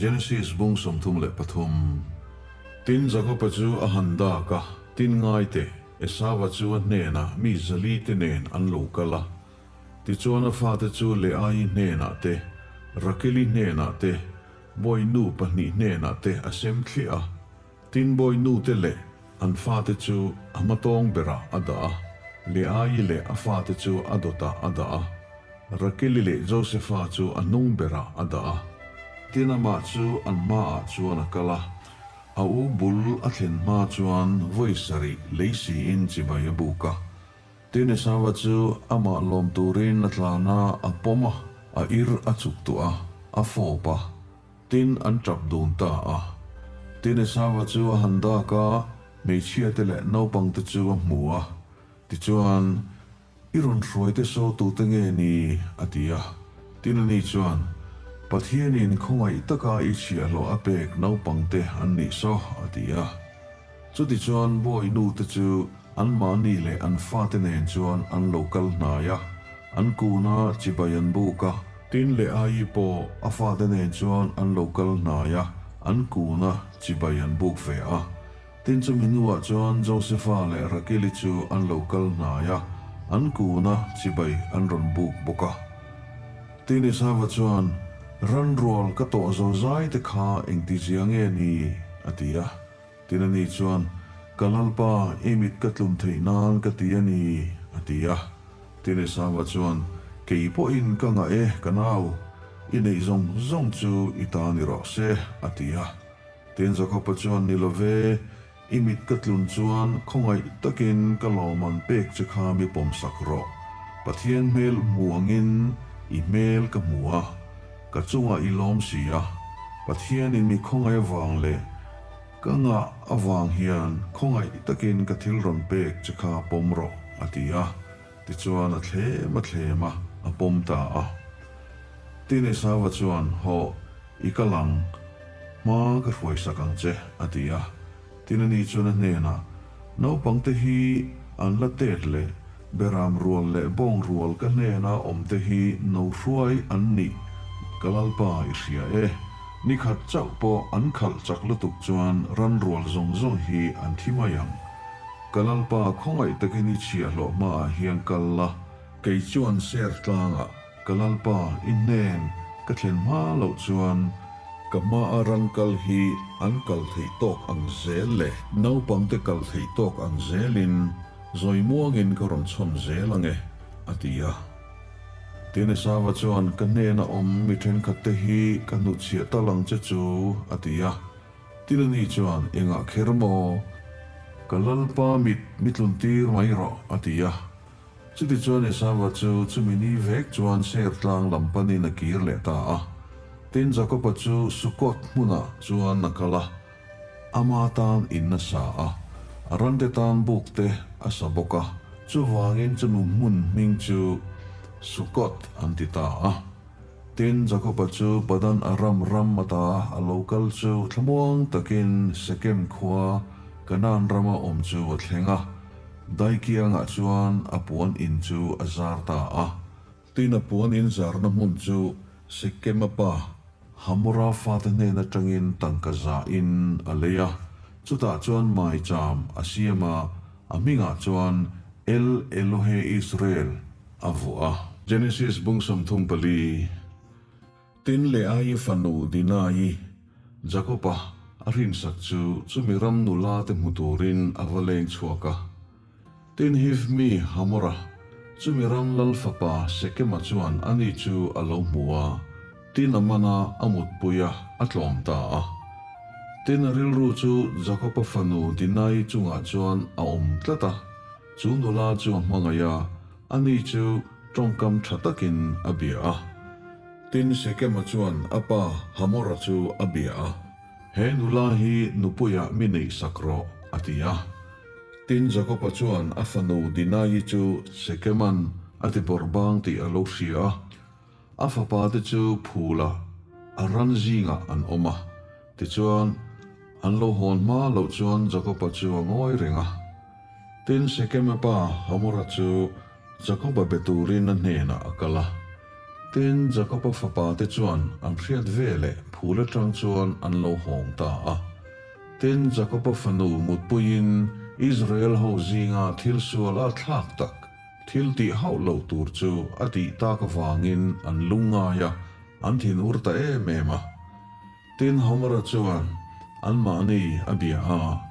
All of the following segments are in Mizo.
Genesis bung 33. Tin, Jakoba chu a han dak a, tin ngai teh, Esauva chu a hnenah mi 400 te nen an lo kal a. Tichuan a fate chu Leaii hnenah te, Rakeli hnenah te, bawi nu pahnih hnenah te a sem thliah a. Tin, bawi nute leh an fate chu a hmatawng berah a dah a, Leaii leh a fate chu a dawtah a dah a, Rakeli leh Josefa chu a hnung berah a dah a. Tin, amah chu an hmaah chuan a kal a, a u bul a thlen hma chuan vawi sarih lei siin chibai a buk a. Tin, Esauva chu amah lawm turin a tlan a, a pawm a, a ir a chuk tuah a, a fawp a. Tin, an tap dun ta a. Tin, Esauva chu a han dak a, hmeichhiate leh naupangte chu a hmu a. Tichuan, I rawn hruaite saw tute nge ni? a ti a. Tin, ani chuan, Pathianin khawngaih taka i chhiahhlawh a pek naupangte an nih saw, a ti a. Chutichuan, bawi nute chu anmahni leh an fate nen chuan an lo kal hnai a, an kun a, chibai an buk a. Tin leh Ai pawh a fate nen chuan an lo kal hnai a, an kun a, chibai an buk ve a. Tin chumi hnuah chuan Josefa leh Rakeli chu an lo kal hnai a, an kun a, chibai an rawn buk bawk a. Tin Esauva chuan, Ranrual ka tawh zozai te kha engtizia nge ni? a ti a. Tin ani chuan, Ka Lalpa, i mit ka tlum theih nan ka ti a ni, a ti a. Tin Esauva chuan, Kei pawhin ka ngah e, ka nau, i neih zawng zawng chu i ta ni rawh se, a ti a. Tin Jakoba chuan, Ni lo ve, i mit ka tlun chuan khawngaih takin ka lawmman pek che kha mi pawmsak rawh. Pathian hmel hmu angin i hmel ka hmu a, ka chungah i lawm si a, Pathianin mi khawngaih avang leh Ka ngah avang hian khawngaih takin ka thil rawn pek che kha pawm rawh, a ti a. Tichuan a thlem a thlem a, a pawm ta a. Tin Esauva chuan, Hawh, i kal ang, hma ka hruaisak ang che, a ti a. Tin ani chuan a hnenah, Naupangte hi an la tet leh Beram rual leh bawng rual ka hnena awmte hi no hruai an nih ka Lalpa i hria e. Ni khat chauh pawh an khalh chak lutuk chuan ran rual zawng zawng hi an thi mai ang. Ka Lalpa khawngaih takin i chhiahhlawh hmaah hian kal la, kei chuan ser tlangah ka Lalpa i hnen ka thlen hma loh chuan ka hmaa ran kal hi an kal theih tawk ang zel leh naupangte kal theih tawk ang zelin Zawi muangin ka rawn chhawn zel ang e, a ti a. Tenesava chuan, Ka hnena awm mi thenkhatte hi ka hnutchhiah tal ang che chu, a ti a. Tinani chuan, Engah kher maw? Ka Lalpa mit mi tlun tir mai rawh, a ti a. Chutichuan Esava chu chumi ni vek chuan ser tlang lam panin a kir leh ta a. Tin, Jakoba chu Sukkoth hmunah chuan a kal a. Ama tan in a sa a, a rante tan buk te a sa bawk a, chuvangin chumi hmun hming chu Sukkoth an ti ta a. Tin, Jakoba chu Padan Aram ram ata a lo kal chu thlamuang takin Sekem khua Kanaan rama awm chu a thleng a, Daikiangah chuan a puan in chu a zar ta a. Tin, a puan in zarna hmun chu Sekema pa Hamora fate hnen atangin tangka zahin a lei a, chutah chuan maicham a siam a, a hmingah chuan El Elohe Israel a vuah a. Genesis bung 34, Tin Leaii fanu Dinaii, Jakoba a hrinsak chu chumi ram nula te hmu turin a va leng chhuak a. Tin Hivmi Hamora, chumi ram lal fapa Sekema chuan ani chu a lo hmu a, tin a man a, a mutpui a, a tlawm ta a. Tin a rilru chu Jakoba fanu Dinai chungah chuan a awm tlat a, chu nula chu a hmangaih a, ani chu tawngkam tha takin a bia a. Tin Sekema chuan a pa Hamora chu a bia a, He nula hi nupuiah mi neihsak rawh, a ti a. Tin, Jakoba chuan a fanu Dinaii chu Sekeman a ti bawrh bang tih a lo hria a. A fapate chu phula a ran zingah an awm a. Tichuan, an lo hawn hma loh chuan Jakoba chu a ngawi reng a. Tin, Sekema pa Hamora chu Jakoba be turin a hnenah a kal a. Tin, Jakoba fapate chuan an hriat veleh phul atang chuan an lo hawng ta a. Tin, Jakoba fanu mutpuiin Israel ho zinga thil sual a thlak tak, thil tih hauh lo tur chu a tih tak avangin an lungngai a, an thinur ta em em a. Tin, Hamora chuan anmahni a bia a,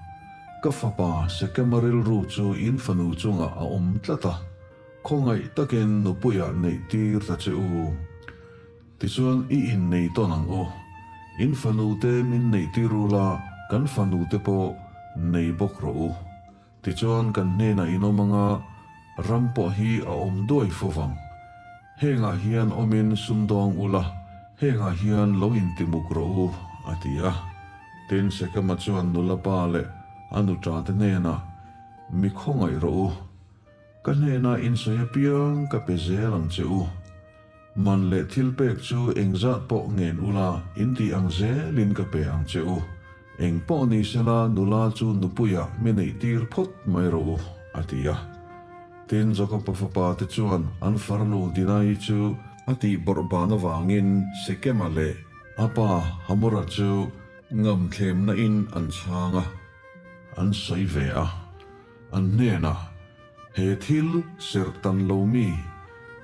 Ka fapa Sekema rilru chu in fanu chungah a awm tlat a, khawngaih takin nupuiah neih tir ta che u. Tichuan i innei tawn ang u. In fanute min neih tir ula, kan fanute pawh nei bawk rawh u. Tichuan kan hnenah in awm anga ram pawh hi a awm duai fo vang. Hengah hian awmin sumdawng ula, hengah hian lo intimuk rawh u, a ti a. Tin, Sekema chuan nula pa leh a nuṭa te hnenah, Mi khawngaih rawh u. Ka hnenah insawi apiang ka pe zel ang che u. Man leh thil pek chu engzat pawh ngen ula in tih ang zelin ka pe ang che u. Eng pawh ni sela nula chu nupuiah mi neih tir phawt mai rawh u, a ti a. Tin, Jakoba fapa te chuan an farnu Dinai chu a tih bawrh ban avangin Sekema leh a pa Hamora chu ngamthlemna in an chhang a, an sawi ve a. An hnenah, He thil serh tan lo mi,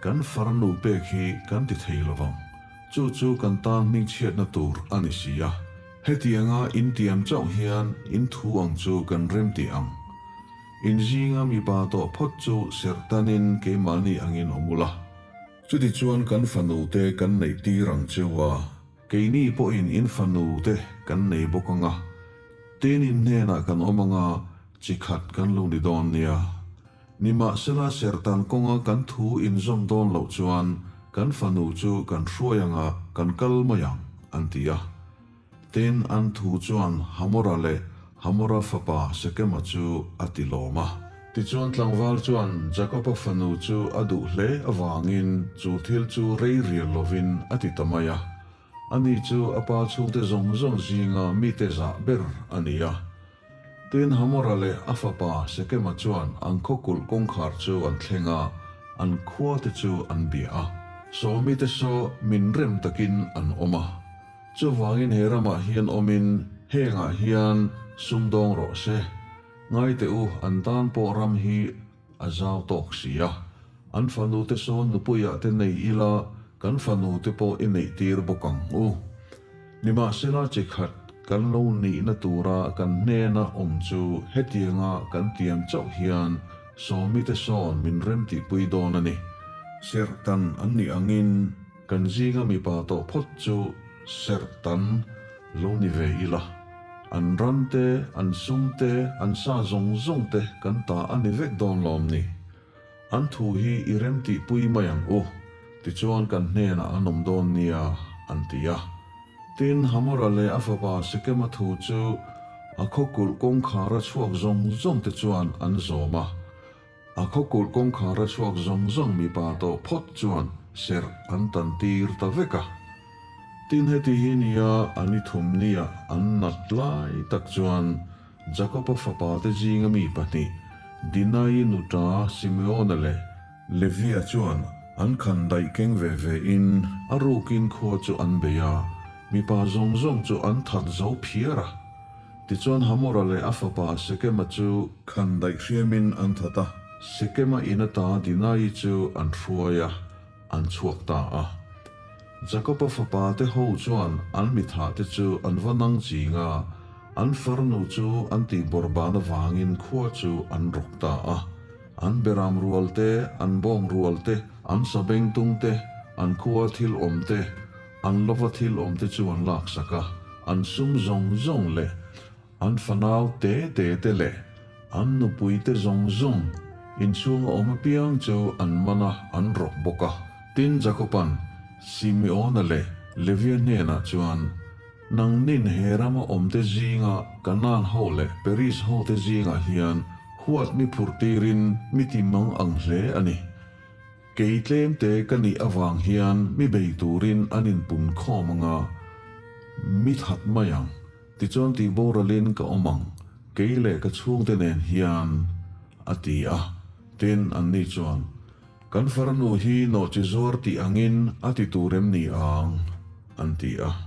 kan farnu pek hi kan ti thei lo vang. Chu chu kan tan hmingchhiatna tur a ni si a. Hetianga in tiam chauh hian in thu ang chu kan remti ang. In zinga mipa tawh phawt chu serh tanin keimahni angin awm ula. Chutichuan kan fanute kan neih tir ang cheu a. Keini pawhin in fanute kan nei bawk ang a. Tin in hnenah kan awm ang a, chi khat kan lo ni dawn nia. Nimahsela serhtan kawnga kan thu inzawm dawn loh chuan kan fanu chu kan hruai ang a, kan kal mai ang, an ti a. Tin, an thu chuan Hamora leh Hamora fapa Sekema chu a ti lawm a. Tichuan tlangval chuan Jakoba fanu chu a duh hle avangin chu thil chu rei rial lovin a ti ta mai a. Ani chu a pa chhungte zawng zawng zinga mite zah ber a ni a. Tin, Hamora leh a fapa Sekema chuan an khaw kulh kawngkhar chu an thleng a, an khuate chu an bia a. Saw mite saw min rem takin an awm a. Chuvangin he ramah hian awmin hengah hian sumdawng rawh se. Ngai teh u, an tan pawh ram hi A zau tawk si a, an fanute sawn nupuiah te nei ila kan fanute pawh i neih tir bawk ang u. Nimahsela chi khat kan lo nihna tura kan hnena awm chu hetianga kan tiam chauh hian sawmite sawn min remtihpui dawn a ni. Serhtan an nih angin kan zinga mipa tawh phawt chu serhtan lo ni ve ila. An ram te, an sum te, an sa zawng zawng te kan ta a ni vek dawn lawm ni? An thu hi i rem tihpui mai ang u, tichuan kan hnenah an awm dawn nia, an ti a. Tin, Hamora leh a fapa Sekema thu chu a khaw kulh kawngkhara chhuak zawng zawng te chuan an zawm a. A khaw kulh kawngkhara chhuak zawng zawng mipa tawh phawt chuan serh an tan tir ta vek a. Tin heti hi nia an i thum nia an nat lai tak chuan Jakoba fapa te zinga mi pahnih Dinai nuta Simeona leh Levia chuan an khan daih keng ve ve in a rukin khua chu an bei a, mipa zawng zawng chu an that zo phiar a. Tichuan Hamora leh a fapa Sekema chu khan daih hriamin an that a, Sekema in ata Dinai chu an hruai a, an chhuak ta a. Jakoba fapa te ho chuan an mithah te chu an va nang ching a, an farnu chu an tihbawrhban avangin khua chu an rawk ta a. An beram rual te, an bawng rual te, an sabengtung te, an khua thil awm te, An lova thil awmte chu an laksak a, an sum zawng zawng leh an fanau te te te leh an nupui te zawng zawng inchhunga awm apiang chu an man a, an rawk bawk a. Tin, Jakoba'n Simeona leh Levia hnenah chuan, Nangnin he rama awmte zinga Kanaan ho leh Periz hote zingah hian huat mi phurh tirin mi ti mang ang hle a ni. Kei tlemte ka nih avang hian mi bei turin an inpun khawm ang a, mi that mai ang. Tichuan tih boralin ka awm ang, kei leh ka chhungte nen hian, a ti a. Tin, anni chuan, Kan farnu hi nawhchizuar tih angin a ti tur em ni ang? an ti a.